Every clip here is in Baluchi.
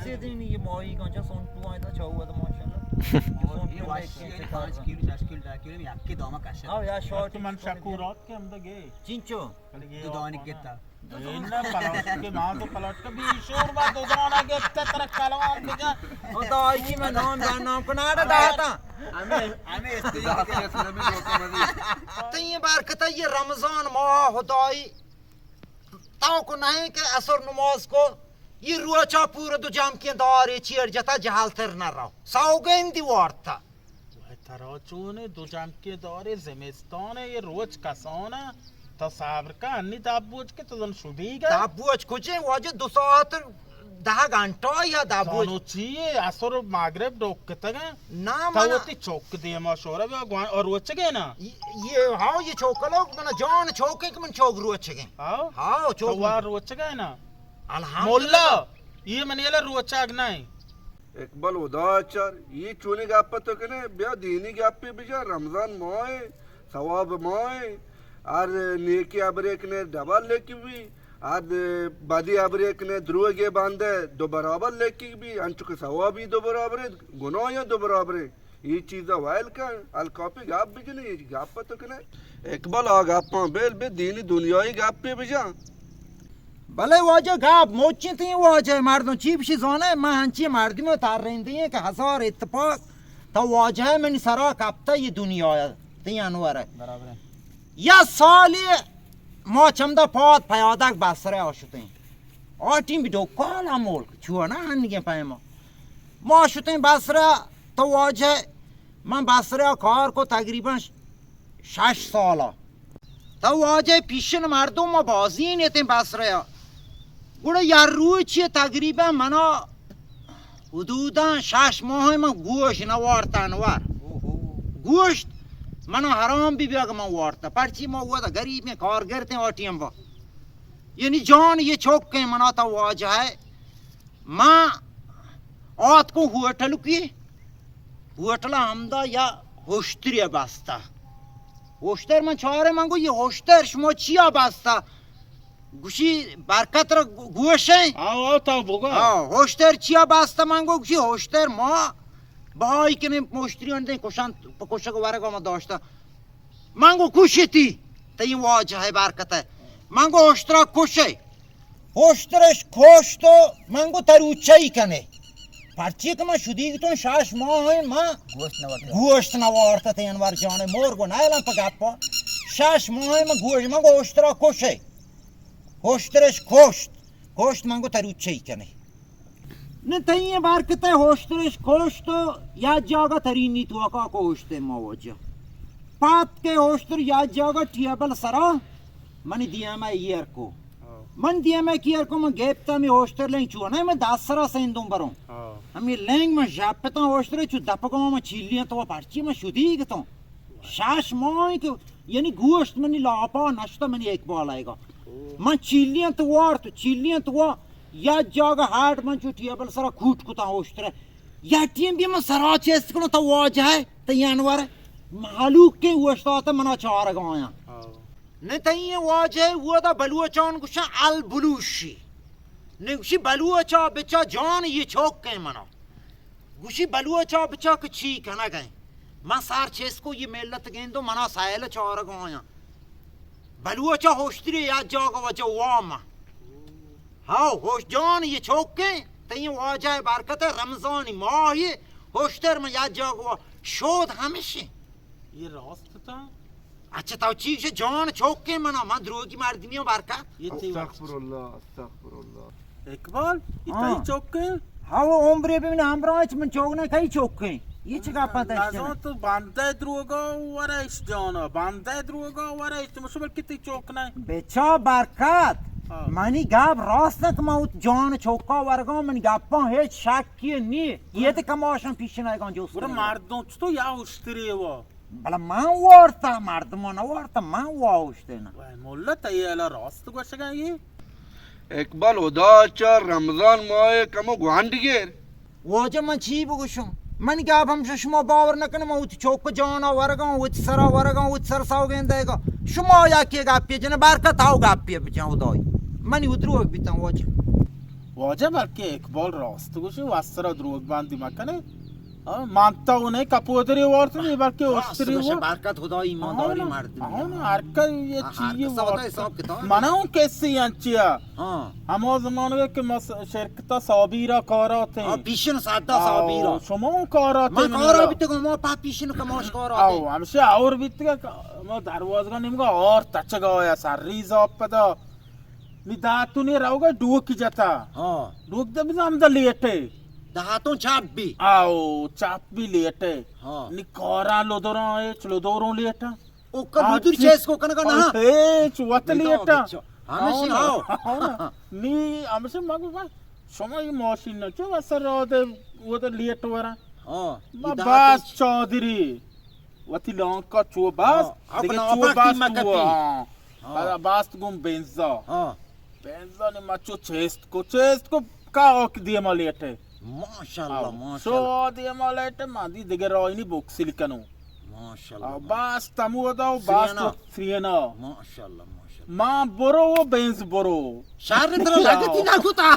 چی دین یہ ماہی گنجا سونٹو آئے تا چاہو ہے تو ماشاءاللہ۔ یہ واشی ہے، پانچ کلو، شش کلو، دہ کلو، یک کے داما کشا۔ ہاں، یا شارٹ تو من شکورات کے ہم دگے۔ چینچو؟ تو دانی گتا۔ اینا پلاٹ کے ماں تو پلاٹ کے بی شور با دو دانا گتا ترا کلام بجا۔ او تو آئی کی میں نام دا نام کو ناڑا داتا۔ ہمیں، ہمیں استعمال کے اسلام میں دوتا مزید۔ تو یہ بار کتا یہ رمضان ماہ خدائی تاکو نہ کہ عصر نماز کو یہ روچا پورا دو جام کے دارے چیر جتا جہال تر نہ رہو۔ سوگندی وارتا۔ وای ترا چونے دو جام کے دارے زمستان یہ روچ کسانا۔ تا صبر کا انی دابوچ کے تو زن شدی گا۔ دابوچ کچے واجہ دو ساعت دہ گھنٹہ یا دابوچ۔ زانو چی ہے؟ عصر و مغرب ڈوکتگا۔ نہ تا منا۔ وتی چوک دیما شورا بیا گوان اور روچگے نا۔ یہ، یہ، ہاں، یہ چوک لوگ منا جان چوکے کہ من چوک روچگے۔ ہاں؟ ہاں، چوک تو وار روچگے نا۔ الحمدللہ۔ مولا، یہ منی الا روچگ نہیں۔ اقبال خدا چار، یہ چونی گپ تو کنے، بیا دینی گپے بجا، رمضان ماہ، ثواب ماہ، ہر نیکی ابرے کنے ڈبل لیکی بی، ہر بدی ابرے کنے دروگے باندے دو برابر لیکی بی، انچو کہ ثوابی دو برابر، گناہ دو برابر۔ یہ چیزا ویل کن، الکاپی گپ بجنے، یہ گپ تو کنے۔ اقبال آ گپاں بیل بے دینی دنیای گپے بجا۔ بلے واجہ گپ موچیں تئی واجہ مردم چی بشی زانے، من ہنچی مردم ترندی کہ ہزار اتفاق تا واجہ منی سرا کپتا یہ دنیا تئی انور۔ برابر ہے۔ یا سالی ما چمدا پاد پیادک بسرے آشتیں۔ آ ٹیم بھی ڈوکال ہم ملک چونا ہنگیں پیما۔ ما شتیں بسرا تو واجہ من بسرا کار کو تقریباً شش سالا۔ تو واجہ پیشن مردم ما بازین اتیں بسرا۔ گڑا یا روچی تقریباً منا حدوداً شش ماہ من گوش نہ وارتا انور۔ گوشت منا حرام بی بیا کہ من وارتا۔ پرچی ما ودا غریبیں کارگر تیں آ ٹیم با۔ یعنی جان یہ چوکیں منا تا واجہ ہے۔ من آتکوں ہوٹل کی، ہوٹل ہمدا یا ہوشتری بستا۔ ہوشتر من چارے من گو یہ ہوشتر شما چیا بستا؟ گوشی برکت را گوشیں۔ آو، آو، تا بگا۔ ہاں، ہوشتر چیا بستا من گو گوشی ہوشتر ما بہائی کنیں مشتریان دیں کشان، کشک ورگا ما داشتا۔ من گو کشتی، تئی واجہ ہے برکت ہے۔ من گو اشترا کشے۔ اشترش کشت و من گو تروچہ ای کنے۔ پرچی کہ من شدیگ تو شش ماہ ہیں، من گوشت نہ وارت۔ گوشت نہ وارت تئی انور جان، مور گو نہ الان پہ گپا۔ شش ماہ ہیں من گوشت، من گو اشترا کشے۔ اشترش کشت، کشت من گو تروچہ ای کنے۔ نہ تئی برکت ہے، ہوشترش کشت و یا جاگہ ترینی توکا کشت ما واجہ۔ پات کے ہوشتر یا جاگہ ٹیبل سرا منی دیما ایر کو۔ ہاں۔ من دیما ایر کو، من گپتا می ہوشتر لیں چو نہ من دست سرا سندوں بروں۔ ہاں۔ ہمی لنگ من ژپتاں ہوشتر چو دپگاں من چیلیاں تو پرچی من شدیگ تو۔ شش ماہ کہ یعنی گوشت منی لاپا نشتا منی اقبال آئیگا۔ من چیلیاں تو وارت، چیلیاں تو وا یا جاگہ ہاٹ من چو ٹیبل سرا کوٹ کتا ہوشتر۔ یا ٹیم بھی من سرا چست کنو تا واجہ ہے، تا انور ہے۔ مہلوک کے اوشتاتا منا چارگا آیا۔ ہاں۔ نہ تئی واجہ ودا بلوچان گوشن البلوشی۔ نہ گوشی بلوچا بچا جان یہ چوکیں منا۔ گوشی بلوچا بچا کہ چی کنگئے۔ من سر چست کو یہ ملت گندو منا سائل چارگا آیا۔ بلوچا ہوشتری یا جاگہ وجہ وام۔ ہاو، ہوش جان یہ چوکیں، تئی واجہ برکت ہے، رمضانی ماہ یہ، ہوشتر من یا جاگہ وا شود ہمیشی۔ یہ راست تا؟ اچھا، تو چی گوشے جان چوکیں منا، من دروگی مردمی ہوں برکت۔ یہ تئی استغفر اللہ، استغفر اللہ۔ اقبال، یہ ہاں۔ تئی چوکیں؟ ہاں، وہ عمرے بہ من ہمراہ چ من چوک نہ کئی چوکیں۔ یہ چی گپا تشتے؟ نزان تو بندہ دروگا ورش جانا، بندہ دروگا ورش، تو مشو بلکہ تئی چوک نہ۔ بچا برکت، ہاں۔ منی گپ راست نہ کہ من ات جان چوکا ورگا، منی گپاں ہیچ شکی نی۔ یہ تے کماشاں پیش نہ گان جوست گڑا نہ۔ مردم چتو یا اشتری وا؟ بلے من وارتا، مردماں نہ وارتا، من وا اوشتیناں۔ وای مولا، تئی الا راست گوشگا یہ؟ اقبال، خدا چا رمضان ماہ کمو گوانڈ گیر۔ واجہ من چی بگوشم؟ من گپ ہمشہ شما باور نہ کنے، من وتی چوک جانا ورگاں، وتی سرا ورگاں، وتی سر سوگند دئیگا۔ شما یکے گپے جنے، برکت ہاو گپے بجن خدای۔ منی ادروگ بیتن واجہ۔ واجہ، بلکہ اقبال راست گوشی، واسرا دروگ باندی مکنے۔ ہاں، مانتا و نہیں کپودری وارت نہیں، بلکہ راست اشتری گوشے، وارت۔ برکت خدا ایمانداری آنا، مردمی۔ آنا، ہر کس یہ ہاں، ہر چیزی کس وارت۔ حساب کتاب۔ منا اون کسی انچیا۔ ہاں۔ ہما زمانگا کہ ما س-، شرکتا صابیرا کارا تھے۔ ہاں، پیشن سادا آو، صابیرا۔ شما اون کارا تھے من کارا منگا۔ بیتگا، ما پا پیشن کماش کارا تھے۔ آو، ہمشہ اور بیتگا کہ ما دروازگا نیمگا اور تچگا یا سر ریز آپ پدا۔ نی داتونی روگا ڈوک جتا۔ ہاں۔ ڈوک دے بزا ہمدا لیٹے۔ داتون چاپ بی۔ آو، چاپ بی لیٹے۔ ہاں۔ نی کارا لدرا اچ لدوروں لیٹا۔ او کا آ، لدر چی-، چیس کو کنگا نہ؟ ہچ وت لیٹا۔ ہمشی آو۔ آو۔ نی ہمشی مگو بھائی، شما یہ ماشین نہ چو وسر رو دے، وہ تو لیٹ ورا۔ ہاں۔ ما یہ باز داتون چ- چادری۔ وتی لانکا چو باست، ہاں، دگہ اپنا چو آپا باست قیمت ہوا، کپی۔ ہاں۔ ہاں۔ پدا باست گون بنزا۔ ہاں۔ بنزا نے ما چو چست کو، چست کو کا اوک دیما لیٹے۔ ماشاءاللہ، آو۔ ماشاءاللہ۔ چو دیما لیٹے، ما دی دگہ راہی نی بکسل کنو۔ ماشاءاللہ، آو، ماشاءاللہ۔ باست ہمودا و باست سرینا۔ و سرینا۔ ماشاءاللہ، ماشاءاللہ۔ ما برو و بنز برو۔ شر ترا لگتی نہ کتا۔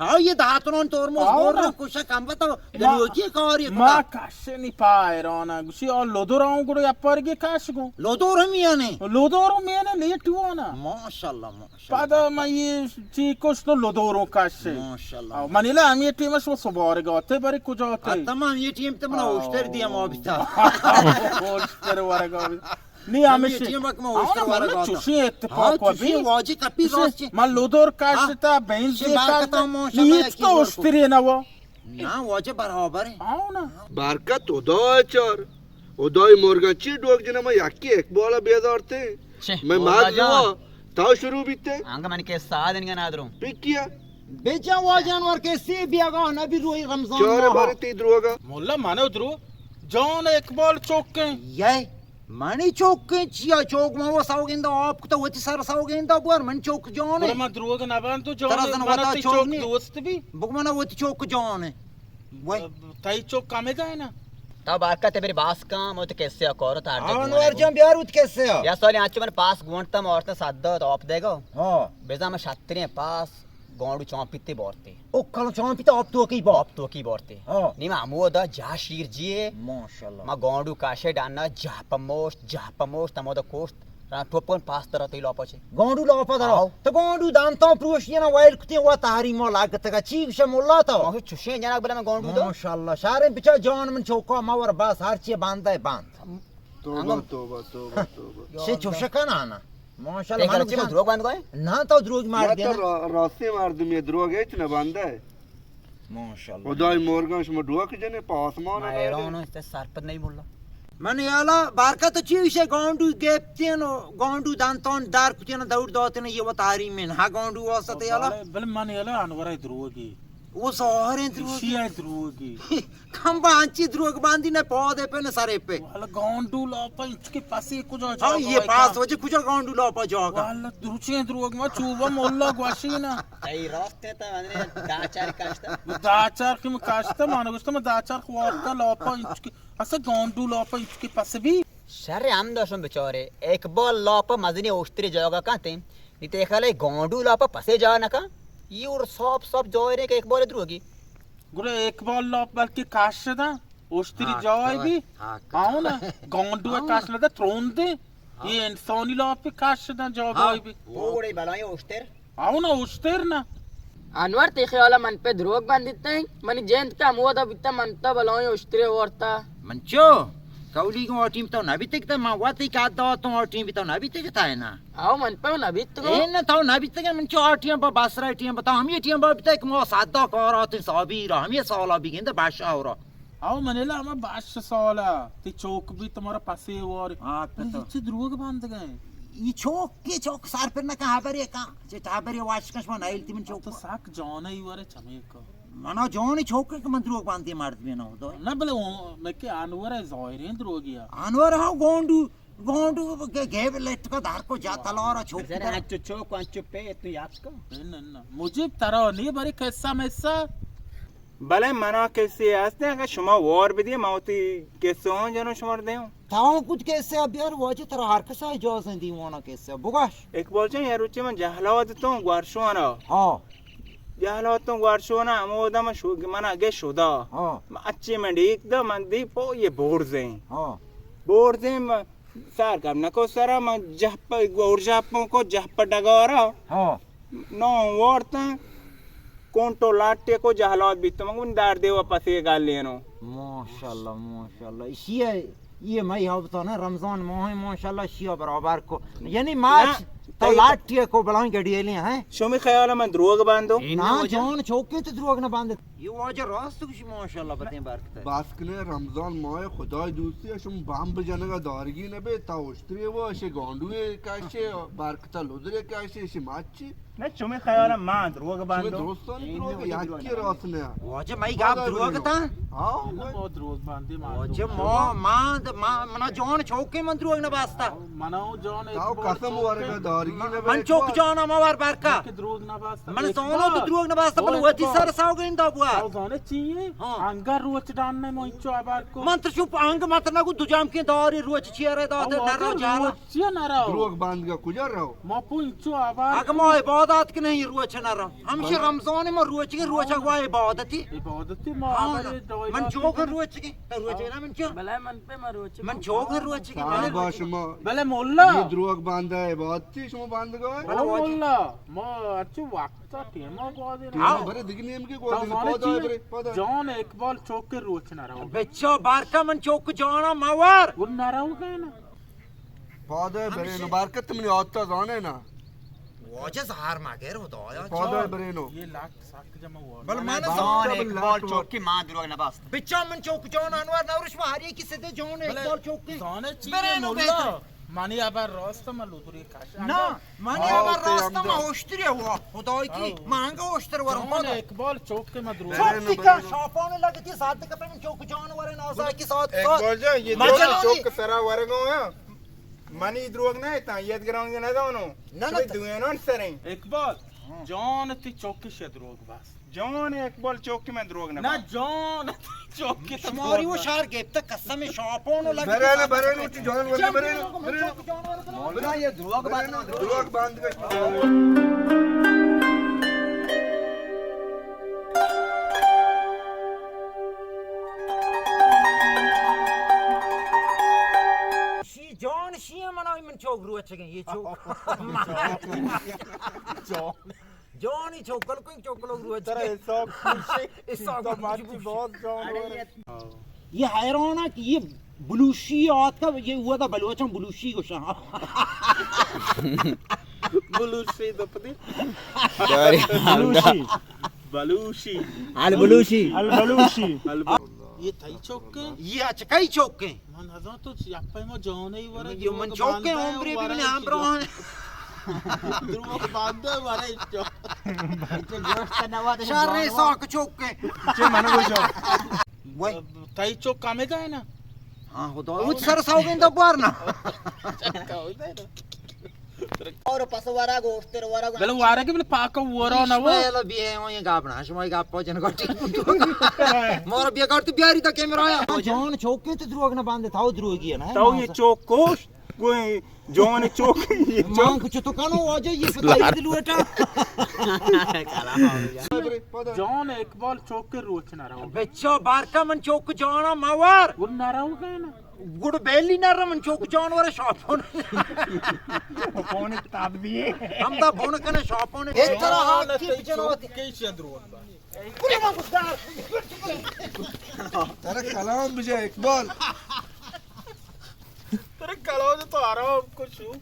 ہاں، یہ داتنان ترمز آو برو نا۔ کشا کم بتا، ما-، دلوکی کاری ما کتا۔ کش نی پا حیرانا۔ گوشی، آ لودور آؤں گڑو یا پرگی کش گو۔ لودور ہم یعنی؟ لودور ہم یعنی لیٹ ہوا نا۔ ماشاءاللہ، ماشاءاللہ۔ پدا ما یہ چی کش تو لودوروں کش۔ ماشاءاللہ۔ آو، منی لا ہم یہ ٹیم شو سبارگا تے بری کجا تے۔ آ، تمام یہ ٹیم تے منا آو۔ اوشتر دیا ما بیتا۔ اوشتر ورگا بیتا۔ نی ہمشی۔ ٹیم اک ما اوشتر آو، ورگا من چوشی اتفاق ہاں، و چوشی بی۔ واجہ کپی چوشی راست چی۔ من لودور کاشتا، ہاں۔ بینز شی کاشتا، بارکتا ماشاءاللہ، نی ہچ یکی تو ورکو۔ اوشتری نہ و۔ نا، واجہ برابر ہے۔ آو نا۔ برکت خدا چار۔ خدای مرگان چی ڈوک جنہ ما یکی اقبال بیدارتے۔ چہ، میں مولا مات جان۔ جوا، تا شروع بیتے۔ آنگا من کے ساد انگا نادروں۔ پکیا۔ بجا واجان ور کے سی بیاگا نبی روی رمضان چارے ماہا۔ بارے تی دروگا۔ مولا مانو درو۔ جان اقبال چوکیں۔ یہ منی چوکیں چیا چوک ما و سوگندا آپ کتا وتی سر سوگندا بور من چوک جانے۔ برا ما دروگ نہ بان تو جانے، ترا زن منا وتا تی چوک چوک نی۔ دوست بی۔ بک منا وتی چوک جانے۔ وای۔ تئی چوک کمے دائے نا۔ تا بارکت بری باس کام وتی کسے کور تا ہر جا آن گونے ور گو۔ جان بیار وتی کسے۔ یا سالی آنچو من پاس گونتا مورتا سدا تو آپ دے گو۔ ہاں۔ بزا من شتریں پاس۔ گانڈو چانپیتے بارتے۔ او کلو چانپیتے آپ توکی بار۔ آپ توکی بارتے۔ ہاں۔ نی ما ہمودا جا شیر جیے۔ ماشاءاللہ۔ ما گانڈو کاشے ڈانا جا پموشت، جا پموشت، ہمودا کوشت۔ ران ٹوپن پاس ترا تی لاپا چے۔ گانڈو لاپا ترا۔ آو۔ تو گانڈو دانتاں پروشی نا وائل کتے و تحریم و لاگتگا۔ چی گوشے مولا تو؟ ما چوشیں جناک بلا من گانڈو دا۔ ماشاءاللہ۔ شاریں بچا جان من چوکا ما ور بس ہر چی باندے باند۔ توبہ، توبہ، توبہ، توبہ۔ شے چوشکا نا نا۔ ماشاءاللہ، تے من چی گوشاں۔ دروگ بند گوئے؟ نا، تو دروگ مار دے نا۔ را-، راستی مردمی دروگ ہچ نہ بندے۔ ماشاءاللہ۔ خدای مرگان شما ڈوک جنے پہ آسمان ما حیران ہوں، تے سرپد نہیں مولا۔ من یالا بارکت چی وشے گانڈو گپتین و گانڈو دانتان دار کتین دور داتن یہ و تحریم من۔ ہا گانڈو واسطے یالا۔ بلے، بلے من یالا انور دروگی۔ وہ ظاہر ہیں دروگی۔ شیعہ دروگی۔ کم با انچی دروگ باندی نہ پادے پہ نہ سرے پہ۔ والا گانڈو لاپا انچ کے پاسی کجا جا ہاں، یہ پاس وجہ کجا گانڈو لاپا جا کا۔ والا دروچیں دروگ ما چوبا مولا گوشی نا۔ تئی راست ہے تا، من داچار کاشتا۔ داچار کہ من کاشتا، من گوشتا من داچار خوارتا لاپا انچ کے، اسا گانڈو لاپا انچ کے پس بی۔ شر ہم داشتم بچارے، اقبال لاپا مزنی اوشتری جاگا کانتے، نی تے خیال ہے گانڈو لاپا پسے جا نہ کن؟ یہ اور صاف صاف ظاہر ہے کہ اقبال دروگی۔ گڑا اقبال لاپ بلکہ کاش داں، اوشتری ہاں، جاگہ بی۔ ہاں، ہاں۔ آؤ نا، گانڈو ہاں۔ کاش نہ داں، ترون دے۔ ہاں۔ یہ انسانی لاپ کاش داں جاگہ ہاں۔ بی۔ وہ گڑے بلائیں اوشتر۔ آؤ نا، اوشتر نا۔ انور، تے خیالا من پہ دروگ بندیتیں؟ منی جند کہ ہمودا بیتا، من تا بلائیں اوشترے وارتا۔ من چو؟ کولی گوں آ ٹیم تو نہ بیتگ تا، من وتی کات داتوں آ ٹیم تو نہ بیتگ تا نا۔ آؤ من پہ نہ بیتگو۔ اے نہ تو نہ بیتگ، من چو آ ٹیم با بسرا ٹیم با، تو ہمیں ٹیم با بیتگ کہ ما صدا کار آتیں صابیرا، ہمیں سالا بگندے بشاورا۔ آؤ من الا ہمیں بش سالا، تی چوک بی تمہارا پسے وار۔ ہاں، پتو۔ چی دروگ بند گئے؟ یہ چوک، یہ چوک سر پر نہ کہاں ہبرے کہاں، چی ہبرے واش کش ما نائل تی من چوک۔ تو سک جانے ہی وارے چمے کو۔ منا جانی چوک کہ من دروگ باندی مرد بی نہ ہو دو۔ نہ بلے میں کہ انور ہے ظاہریں دروگی ہے۔ انور ہاں گونڈو، گونڈو گے-، گیب لٹ کا دھار کو جا تلوارا چوک بزن دا۔ انچو چوک، انچو پہ تو یاد کو۔ نہ، نہ، نہ۔ مجھے ترا نہیں بری قصہ میں سا۔ بلے منا کسے ہستیں، اگہ شما وار بدیے، ما وتی کسے ہوں جنوں شمار دیوں۔ تاں کت کسے بیار واجہ، ترا ہر کسا اجازہ دیوانا کسے بگوش۔ اقبال جان، یا روچے من جہلات توں گوارشوانا۔ ہاں۔ جہلات توں گوارشوانا، ہمودا من شو-، منا گے شدا۔ ہاں۔ من اچے من ڈیک دا، من دی پو یہ بورزیں۔ ہاں۔ بورزیں من سر کم نکو سرا، من جہپ گور جہپوں کو جہپ ڈگارا۔ ہاں۔ نو وارتاں، کونٹو لاٹے کو جہلات بیتو، من گون دار دیوا پسے گالینو۔ ماشاءاللہ، ماشاءاللہ۔ اشی ہے، یہ مئی ہفتہ نا رمضان ماہ ہے، ماشاءاللہ، شیا برابر کو۔ یعنی ماچ نہ، تو تئی لاٹے کو بلان گڑیلے ہیں۔ شمی خیال من دروگ باندو؟ نا جان، چوکے تو دروگ نہ باندے۔ یہ واجہ راست کچھ ماشاءاللہ بتیں برکت ہے۔ بس کنے رمضان ماہ خدای دوستی ہے، شم بمب جنگا دارگی نبے، تا اشتری وہ، اشی گانڈوے کاشے، برکتا لدرے کاشے، اشی ماچی۔ نہ، چمی خیال من دروگ باندو۔ درستانی دروگ، یکی راست نیا۔ واجہ مئی گپ دروگ تا؟ ہاں، ما دروگ باندی، ما واجہ دروگ ما، ما، ما، منا جان چوکے من دروگ نہ باستا۔ منا جان تاو قسم ورگا دارگی نہ من چوک جان ما ور برکا۔ کہ دروگ نہ باستا۔ من زانو تو دروگ نہ باستا، بل وتی سر ساو گیندا بوا۔ تاو زانے چی ہے؟ ہاں۔ انگا روچ ڈان نے مو انچو آبار کو۔ من تو چپ انگ مت نہ گو، دو جام کے داری روچ چیرے دات نہ رو جانا۔ چیا نہ رو؟ دروگ باندگا کجا رو؟ ما پو انچو آبار اگہ ما عبادت کہ نہیں روچ نہ رو۔ ہمشہ رمضان ما روچ کے روچ اگوا عبادتی۔ عبادتی ما ہاں، من چوک روچ کے، روچ نہ من چو۔ بلے من پہ ما روچ من چوک روچ کے۔ بلے مولا۔ یہ دروگ باندا عبادتی شما باندگا ہے؟ بلے مولا، ما اچھو وقت تا ٹیم گوازی نہ۔ ہاں۔ برے دگہ نیمگے گوازی نہ، پادا برے، پادا۔ جان اقبال چوک روچ نہ رو۔ بچا بارکا من چوک جانا ماور۔ گڑا نہ رو گئے نا۔ پادا برے نو، بارکت منی آتا زانے نا۔ واجہ زہر مگر خدایا۔ پادا برے نو۔ یہ لاکھ سک جمع ہوا۔ بل من جان اقبال چوکی ما دروگ نہ باست۔ بچا من چوک جان انور نورش ما ہر یکی سدے جان اقبال چوکی۔ زانے چی برے نو مولا۔ بہتر۔ منی ابر راست من لودری کاش۔ نہ۔ منی ابر راست ما ہوشتری ہوا، خدای کی، ما انگا ہوشتر ورم۔ جان اقبال چوک کے مدرو۔ چوک کی کا شاپان لگتی ساعت کا پہ من چوک جان ورے نازا کی ساعت۔ اقبال جان، یہ مجنون چوک سرا ورگو ہے۔ منی دروگ نہ تا، یہ گراؤنڈ نہ دونو۔ نہ، نہ۔ دوینون سریں۔ اقبال جان، تی چوک سے دروگ بس۔ جان اقبال چوکی من دروگ نہ نہ باں۔ جان چوکی تو شماری وہ شہر گپت قسم شاپون و لگ برے نہ، برے نہ، چی جان ورے، برے نہ، برے نہ۔ بنا یہ دروگ بات نہ، دروگ باند کا۔ شی جان شی منا من چوک روچ گئے، یہ چوک۔ جان۔ جانی چوکل کوئی چوکلو روچ ترا کے۔ اسحاق خوشی۔ اسحاق تو مارچی خوشی۔ بہت جان۔ یہ حیران ہے کہ یہ بلوشی آت کا، یہ ہوا تھا بلوچاں بلوشی گوشاں۔ بلوشی تو پتی۔ بلوشی۔ بلوشی۔ البلوشی۔ البلوشی۔ الب-، یہ تئی چوک ہے؟ یہ اچکئی چوک ہے۔ من نزان تو چی، اپا ما جانے ورا یہ من دروگ چوکے باندا عمری بھی ورا نے ہم چی بران۔ دروگ باندا ورا چو۔ چو گوشت نوا دے شر جانور۔ ساک چوکے۔ چے من گوشا۔ وای۔ تئی چوک کمے دے نا۔ ہاں، خدا، وہ سر ساو گئے دبار نا۔ اور پس ورا گوشتر ورا گو-، بلے ورا کہ بلے پاک ورا نہ وہ۔ شما یلا بیے ہو یہ گاپنا، شما یہ گاپ جن گوٹی۔ مور بیا کر تو بیاری تا کیمرہ آیا۔ جان چوکے تو دروگ نہ باندے، تھاو دروگی ہے نا۔ تو یہ چوک کوش، کوئی جان چوک یہ چوک۔ مان کچھ تو کانو واجہ یہ پتہ ہی دلوٹا۔ جان اقبال چوک کے روچ نہ رہو۔ بچا بارکا من چوک جانا ماور۔ وہ نہ رہو گئے نا۔ گڑ بیلی نہ رمن چوک جانور شاپون۔ فون کتاب بھی ہے۔ ہم دا فون کنے شاپون۔ اے ترا حق کی بجنو۔ کئی چیز درو۔ پورے ما گزار۔ ترا کلام بجا اقبال۔ ترا کلام تو آرام کو شو۔